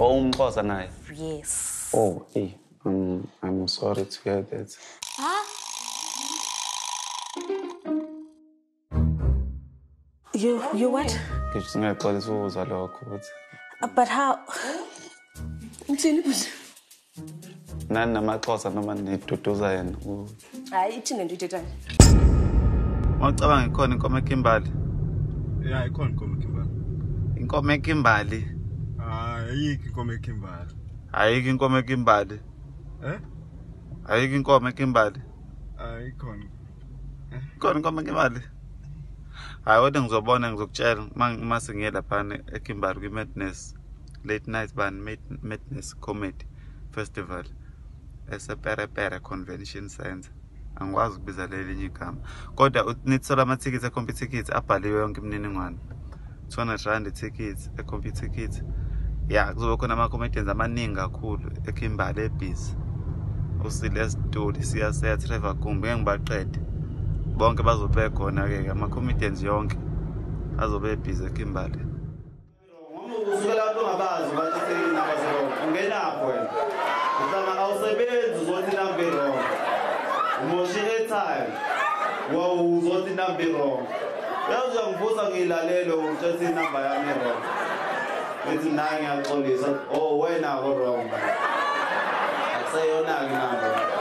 Oh, umXhosa naye? Yes. Oh, hey, I'm sorry to hear that. Huh? You what? Ngiyaxolisa ukuzwa lokho ukuthi. But how? Uthini bhuti? Nani namaXhosa noma niduduza yena? Hayi, ithini lento uyithethayo? Mawucabanga ikhona inkomo eKimbali? Yeah, ikhona inkomo eKimbali. Inkomo eKimbali? Hayi, ayikho inkomo eKimbali. Ayikho inkomo eKimbali. Eh? Ayikho inkomo eKimbali. Ayikhona. Ikhona inkomo eKimbali. Hayi, kodwa ngizobona, ngizokutshela uma sengiye laphana eKimbali kwi-Madness Late Night Band Madness Comedy Festival esePerepere Convention Center. Angikwazi ukubiza lelinye igama, kodwa nithola amathikithi e-Computicket abhaliwe yonke imininingwane. 200 rand ithikithi e-Computicket. Ya, kuzobe khona ama-comedians amaningi kakhulu eKimbali ebhizi. USilesi Ntuli, Siyaseya, Trevor Gumbi, ngeke ngibaqede. Bonke bazobe bekhona-ke, ama-comedians yonke azobe ebhizi eKimbali. Usukela abantu ongabazi bathi inamba wrong. Ungenapho wena. Uhlanga awusebenzi uzothi inamba wrong. Umosha i-airtime. Wow, uzothi inamba wrong. Yazi uyangivusa ngiyilalele uthathe inamba yami wrong. Ngithi nayi ngiyaxolisa. Oh, wena ko wrong. Akuseyona-ke inamba.